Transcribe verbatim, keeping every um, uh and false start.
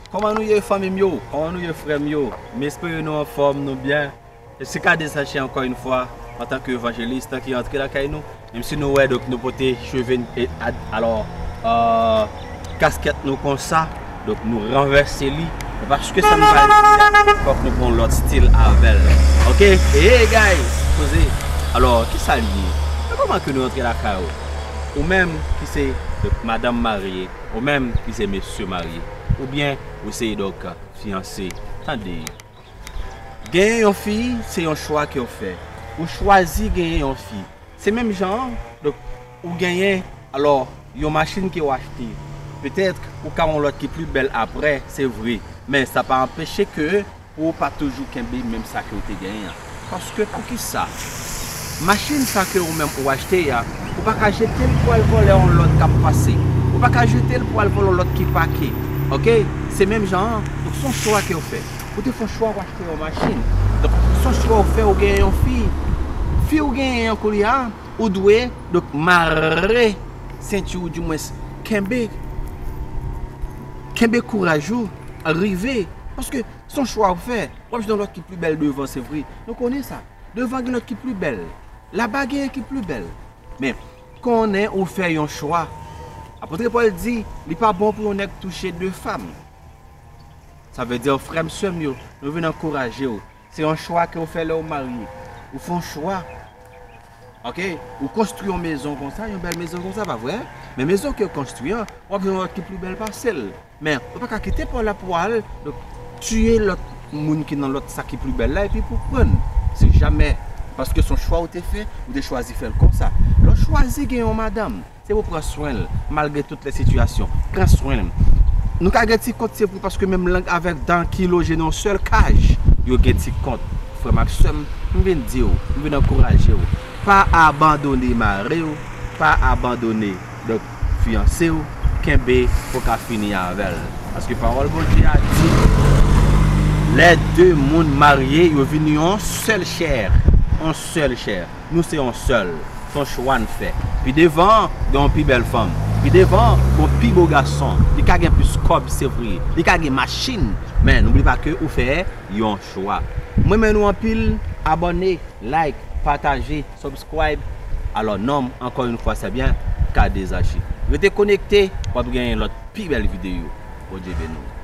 Kòman nou ye, fanmi m yo? Kòman nou ye, frè m yo? M espere nou anfòm, nou byen. Se K D Sachi ankò yon fwa, antanke evanjelis ki rantre lakay nou. Menm si nou wè, donk, nou pote cheve n, e, ad-, alò, euh, kaskèt nou konsa, donk, nou ranvèse li. Men paske sa nou pral di a, fòk nou pran yon lòt stil avè l. Oke? Hey, guys! Poze. Alò, kisa l ye? Men kòman ke nou rantre lakay ou? Ou menm ki se, donk, madanm marye, ou menm ki se mesye marye, oubyen ou se, donk, fiyanse. Tande. Genyen yon fi, se yon chwa ke w fè. Ou chwazi genyen yon fi. Se menm jan an, donk, ou genyen, alò, yon machin ke w achte. Petèt, ou ka yon lòt ki pli bèl aprè, se vre. Men sa pa anpeche ke pou w pa toujou kenbe menm sa ke w te genyen an. Paske poukisa? Machin sa ke ou menm ou achte a, ou pa ka jete l pou al vòlè yon lòt k ap pase. Ou pa ka jete l pou al vòlè yon lòt ki pake. Oke? Se menm jan an, donk se yon chwa ke w fè. Ou te fè yon chwa, w achte yon machin. Donk, se yon chwa w fè, ou genyen yon fi. Fi ou genyen an kounye a, ou dwe, donk, mare senti w, dimwens, kenbe, kenbe kouraj ou, rive. Paske se yon chwa w fè. W ap jwenn yon lòt ki pli bèl devan, se vre. Nou konnen sa. Devan gen lòt ki pli bèl. Laba genyen ki pli bèl. Men, konnen ou fè yon chwa. Apot Pòl di, li pa bon pou yon nèg touche de fanm. Sa vle di, frè m, sè m yo, nou vin ankouraje w. Se yon chwa ke w fè lè w marye. Ou fè yon chwa. Oke? Ou konstwi yon mezon konsa, yon bèl mezon konsa, pa vre? Men mezon ke w konstwi an, w ap jwenn yon lòt ki pli bèl pase l. Men, ou pa ka kite pa w la pou w al, donk, tiye lòt moun ki nan lòt sa ki pli bèl la, epi pou w pran. Se jamè. Paske se yon chwa ou te fè, ou te chwazi fè l konsa. Lè w chwazi gen yon madanm, se pou pran swen l, malgre tout lè sitiyasyon. Pran swen l. Nou ka gen ti kont, se vre, paske menm lang avèk dan ki loje nan yon sèl kaj, yo gen ti kont. Frè m ak sè m, m vin di w, m vin ankouraje w. Pa abandone mari w, pa abandone, donk, fiyanse w, kenbe pou w ka fini avè l. Paske pawòl Bondye a di, lè de moun marye, yo vin yon sèl chè, yon sèl chè. Nou se yon sèl. Se yon chwa n fè. Pi devan, gen yon pi bèl fanm. Pi devan, gen yon pi bo gason. Li ka gen plis kòb, se vre. Li ka gen machin. Men, n'oublie pas que ou fè yon chwa. Mwen renmen nou anpil. Abòne, like, pataje, subscribe. Alò, non m, ankò yon fwa, se byen K D Zachi. Rete konekte, w ap genyen lòt pi bèl videyo. Bondye beni w.